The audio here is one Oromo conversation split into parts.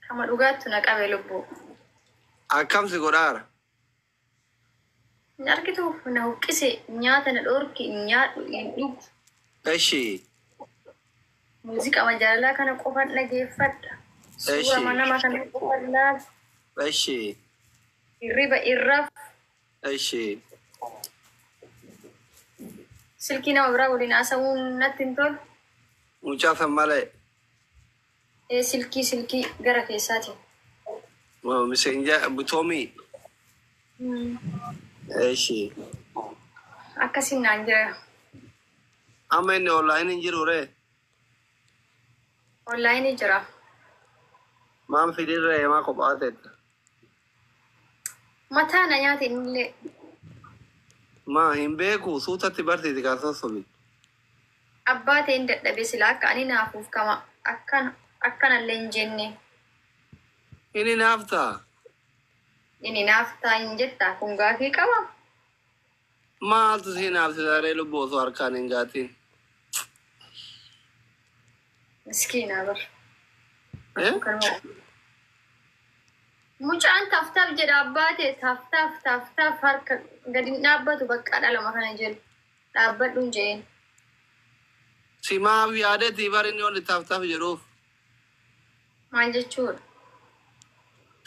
Kama dhugaattu na qabe lubbuu. Akkam si godhaara? Hin argitu na huqqise, nyaata na dhoorki, hin nyaadhu, hin dhugu. Eshi. Muuziqama jaalalaa kana qofan dhageeffadha. Suurama nama kana qofan laala. Eshi. Hirriba irraf. Eshi. Silkii nama biraa waliin haasa'uun natti hin tolu. Mucaa san malee. Ee silkii silkii gara keessaatiin. Miseenja bitoomii. Eshi. Akkasin naan jira. Amma inni online hin jiru ree? Online jira. Maan fidin ree maa kophaa teetta? Mataa na nyaate innillee. Maa hin beeku suutatti barsiisi kan sossobi. Abbaa ta'een dadhabe sila akka ani naafuuf kama akkana akkanallee hin jenne. Inni naaftaa? Inni naaftaa hin jettaa kun gaafii qaba? Maaltu si naafsisa ree lubbuu osoo harkaan hin gaatin? Miskiina bar. Mucaan taftaaf jedha abbaa ta'e taftaaf taftaaf harka gadi hin dhaabbatu bakka dhalama kana jedhu dhaabbadhu hin jeen. Si maaf yaadeeti bar inni oli taftaaf jedhuuf. Maal jechuudha?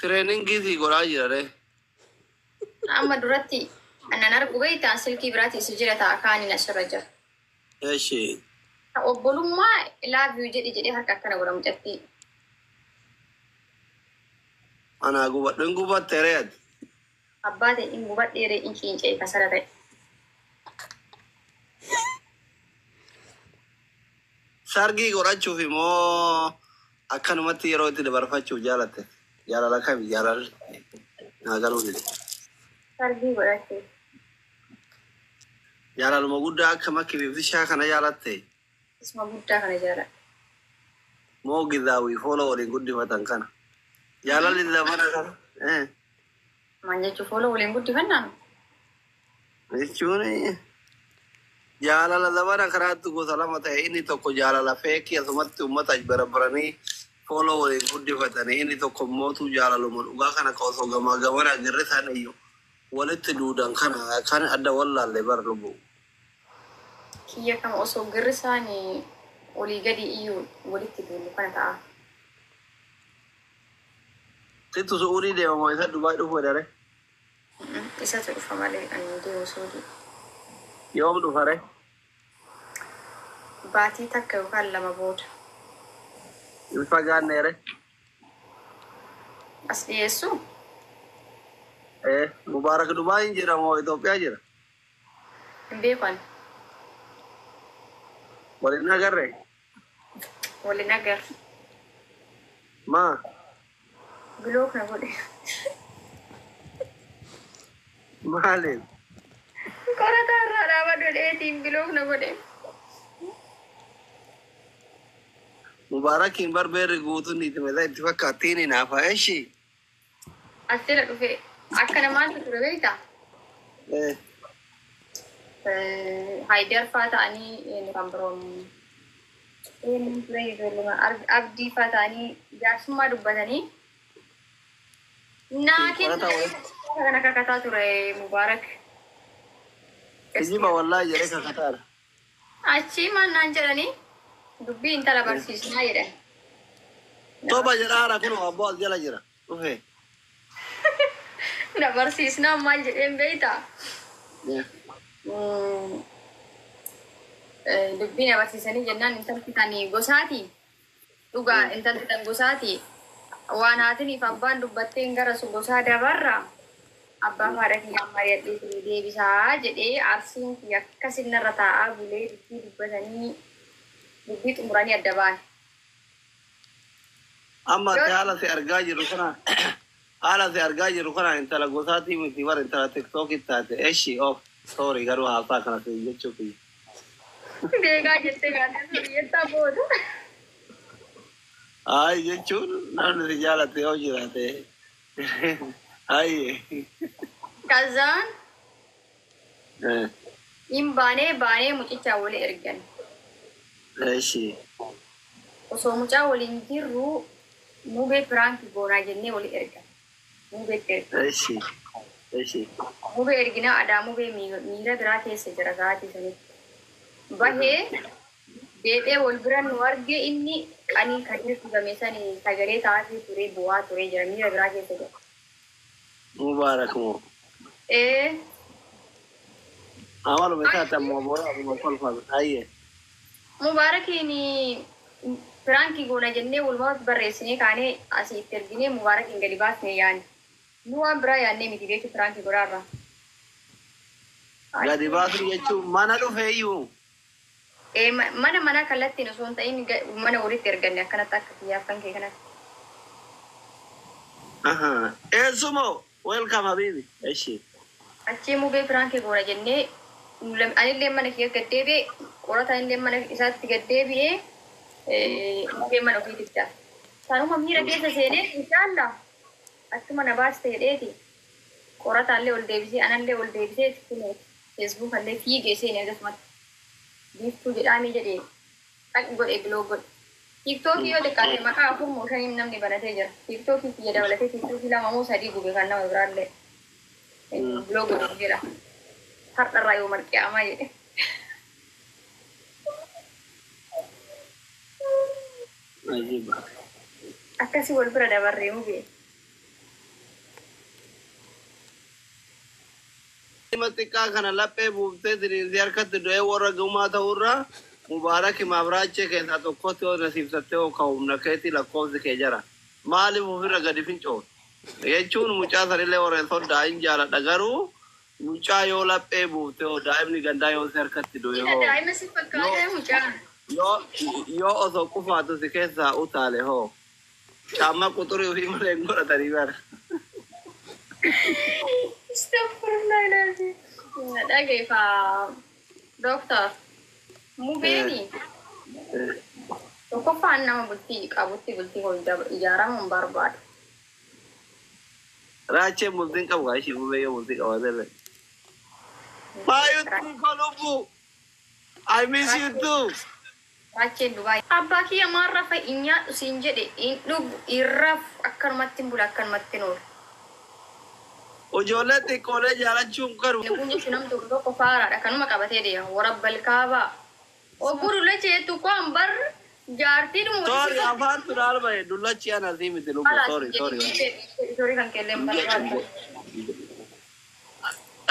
Tireeningii si godhaa jira ree. Amma duratti annan argu beektaa silkii biraatiin si jira ta'a kaaniin asirra jira. Eshi. Obbolummaa love you jedhi jedhee harka akkana godha mucattii. Anaa gubadhu hin gubatte ree ati. Abbaa ta'e hin gubadhee ree hin ciincee kasara ta'e. Sargii godhachuuf immoo akkanumatti yeroo itti dabarfachuuf jaalatte. Jaalala kami jaalalli? Naa galuu dide. Sargii godhachuuf. Jaalaluma guddaa akka makki biftishaa kana jaalatte. Isuma guddaa kana jaaladha. Moo gizaawii fooloo waliin guddifatan kana. Jaalalli zamana kana. Maal jechuun fooloo waliin guddifannaa? Jechuun jaalala zamana kanaatti gosa lama ta'e inni tokko jaalala feekii asumatti uummata barabaranii fooloo waliin guddifatanii inni tokko mootu jaalaluma dhugaa kana ka osoo gamaa gamana girri isaan iyyuu walitti duudan kana kan adda wallaalle bar lubbu. Kiyya kama osoo girri isaanii olii gadi iyyuu walitti duulu kana ta'a. Sittu Su'uudii deema moo isa Dubaay dhufu jedhare? Isatu dhufa malee ani hin deemu Su'uudii. Yoom dhufare? Baatii takka yookaan lama booda. Hin fagaanneere? As dhiyeessuu? Ee, Mubaarak Dubaay hin jira moo Itoophiyaa jira? Hin beeku ani. Wal hin agarre? Wal hin agarre. Maa? Block na godhe. Maaliif? Qorataa irraa dhaabadhu jedheetiin block na godhe. Mubaarakiin bar beerri guutuun niiti meetaa itti fakkaattiin hinaafa eshi. As jala dhufe akka namaatti ture beektaa? Haayidar faa ta'anii eenyu kan biroon eenyu ture ijoolluma abdii faa ta'anii jaarsummaa dubbatanii naa kenna kana kakataa ture Mubaarak. Kijiba wallaahi jedhee kakataadha. Achii maal naan jedhanii dubbii intala barsiisnaa jedhan. Toba jedhaara kun abboo as jala jira. Dhufe. Na barsiisnaa maal jedheen beektaa? Dubbii na barsiisanii jennaan intalti tan gosaati. Dhugaa intalti tan gosaati. Waan haatiniif abbaan dubbatteen gara sun gosaa dabarra. Abbaa fi haadha kiyyaan mari'adhee isinii deebisaa jedhee arsiin kiyya akkasin narra taa'aa bulee dubbii dubbatanii dubbii xumuranii adda ba'an. Amma ati haala si argaa jirru kana haala si argaa jirru kana intala gosaatii miti bar intala tiktookii taate eshi of sorry garuu haasaa kana si jechuu kiyya. Beekaa jettee kaatee sorry jettaa booda. Ayi jechuun namni si jaalate yoo jiraate ayi. Kazaan hin baanee baanee mucichaa wali ergan. Eshi. Osoo mucaa waliin jirru Mubee prank goonaa jennee wali erga. Mubeetti erga. Eshi. Eshi. Mubee erginaa adaa mubee miira biraa keessa jira sa'aatii sanitti. Bahee deebi'ee wal bira nu arge inni qanii kan dhugame sani sagalee taasii ture bu'aa ture jira miira biraa keessa jira. Mubaarak moo. Ee. Amaluma isaatti ammoo booda ammoo kolfame. Ayyee. Mubaarakiin prank goona jennee walumaa barreessinee kaanee asii itti erginee Mubaarakiin gadi baasnee yaanne. Nu waan biraa yaannee miti beeku prank godhaarraa. Gadi baasuu jechuun mana dhufeeyyuu. Ee mana mana kallattiin osoo hin ta'in mana walitti erganne akkanatti akka kiyyaaf kan kee kanatti. Eessumoo welcome habibi. Eshi. Achii mubee prank goona jennee anillee mana kiyya gad deebi'e qorataan illee mana isaatti gad deebi'ee mubee mana ofiitti ta'a. Sanuma miira keessa seenee inshaallah achuma na baaste jedheeti qorataallee ol deebisee anallee ol deebisee kunoo Facebook allee fiigee seenee akkasumatti biiftuu jedhaanii jedhee dhaqi godhe block godhe. TikTokii yoo xiqqaate maqaa 4 moo 5 namni banatee jira. TikTokii kiyya dabalatee TikTokii 2 moo 3 gube kan nama biraallee. Block godhe jedha. Har'arraa yoo marqiyaamaa jedhe. Ajiba. Akkasii wal bira dabarree mubee. Dhimma xiqqaa kana laphee buuftee diriirsee harkatti du'ee warra gumaa ta'urraa Mubaarak Mabraachee keessaa tokkotti yoo nasiibsattee yoo ka humna keetii lakkoofsi kee jara. Maaliif ofirra gadi fincoofte? Jechuun mucaa sanillee warra soddaa hin jaaladha garuu mucaa yoo laphee buufte yoo daa'imni gandaa yoo si harkatti du'e Ila hoo daa'ima si fakkaatee mucaan. yoo yoo osoo qufaatu si keessaa utaale hoo caammaa quxurii ofii malee hin godhatanii bara. Astaghfirullah alazim. Dhageeffaa Dooktar Mubeeni tokkoffaan nama bultii qabutti bultii koo ijaaramuu hin barbaadu. Raacheen bultiin qabu kaa ishii mubee yoo bultii qabaate. Baay'ee ko lubbu. I miss you too. Raacheen Dubaay. Abbaa kiyya maal rafa hin nyaadhu siin jedhe hin dhugu hin rafu akkanumatti hin bula akkanumatti hin oolu. Ijoollee xiqqoolee jaalachuun garuu. Kun jechuun namni tokko tokko faaraadha kanuma qabatee deema warra balkaabaa. Ogguu dullacha jettu koo bar jaartii dhuma Sorry, afaan tunaal bahe dullachi ana sii miti lubbu. Sorry, sorry. Sorry kan kelleen barbaadu.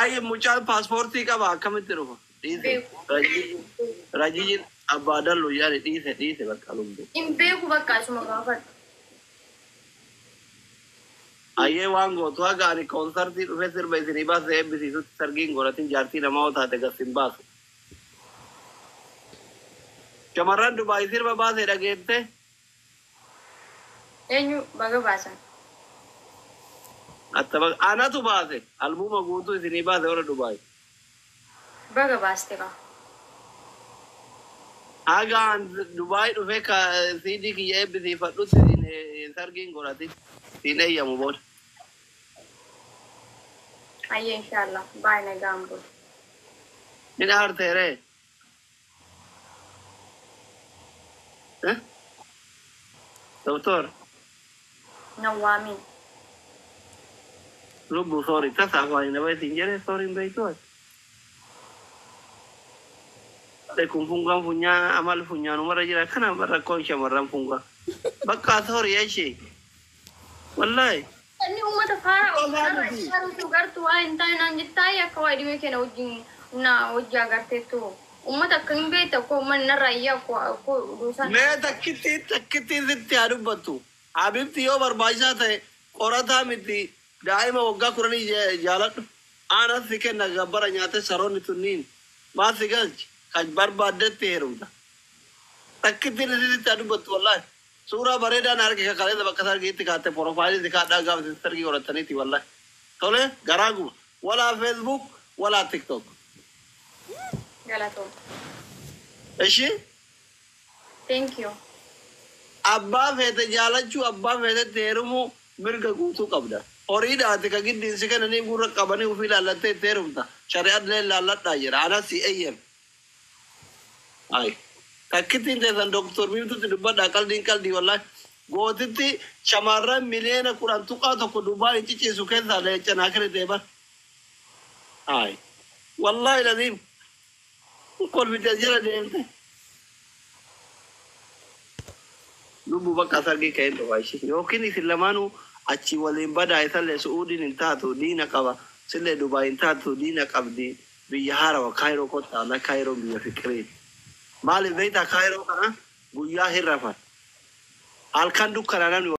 Ayyi mucaan paaspoortii qaba akkamitti dhufa? Dhiise. Rajiin abbaa dallu yaani dhiise dhiise bakka lubbu. Hin beeku bakka isuma gaafadhu. Ayyee waan gootu haga ani koonsartii dhufee sirba isinii baase eebbisiisutti sargiin godhatin jaartii namaa yoo taate gas hin baasu. Shamarran Dubaay sirba baasee dhageette. Eenyu baga baasan? Anatu baase albuuma guutuu isinii baase warra Dubaay. Baga baaste qaba. Haga an Dubaay dhufee ka CD kiyya eebbisiifadhutti isin sargiin godhatin siin eeyyamu booda. Ayyee inshaallah baay'ee nagaan bulu. Ni dhaarteeree. Doktor. Nawwaamiin. Lubbu sorry tasa afaan nama isin jedhe sorry hin beektu ati. Kun fungaan funyaan amal funyaanumarra jira kana rakkoon shamarran fungaa. Bakka sorry ishee. Wallahi. Inni uummata faara uummatarra ijaaruutu gartuu waa hin taane naan jettaa akka waa dhimee keenya wajjin na hojii agarteettu. Uummata akka hin beekte akkoo uummanni narraa iyyaa akkoo duusan. Mee takkitti takkitti sitti haa dubbattu. Habibti yoo barbaachisaa ta'e qorataa miti daa'ima waggaa 10 jaaladhu. Aanas si kenna gabbara nyaate saroonni tunniin. Maal si galchi kan barbaaddetti heerumta. Takkitti sitti haa dubbattu wallahi. Suuraa bareedaan arge kakaleessa bakka sargiitti kaatte porofaayilii si kaadhaa gaafa isin sargii godhataniiti wallahi. Tole garaa guba. Walaa Facebook walaa TikTok. Galatoom. Ishi? Thank you. Abbaa feete jaalachuu abbaa feetetti heerumuu mirga guutuu qabda. Horiidhaati ka giddiin si kennanii gurra qabanii ofii ilaallattee itti heerumta. Shari'aan ilaalladhaa jedha. Anas si eeyyame. Ay. Takkittiin teessan Doktor Biiftutti dubbadhaa qaldiin qaldii wallahi. Gootitti shamarran miliyoona 10.1 Dubaay hin ciciisu keessaa leenca naa kennite bar. Ay. Wallaahi laziim. Kolfite jala deemte. Lubbu bakka sargii ka'een dhufa ishee. Yookiin isin lamaanuu achi waliin badaa, isallee Su'uudiin hin taatu, diina qaba. Sillee Dubaay hin taatu, diina qabdi. Biyya haarawa Kaayiroo kottaa ala, Kaayiroon biyya fiqirii. Maaliif beektaa? Kaayiroo kana guyyaa hin rafan. Halkan dukkana namni.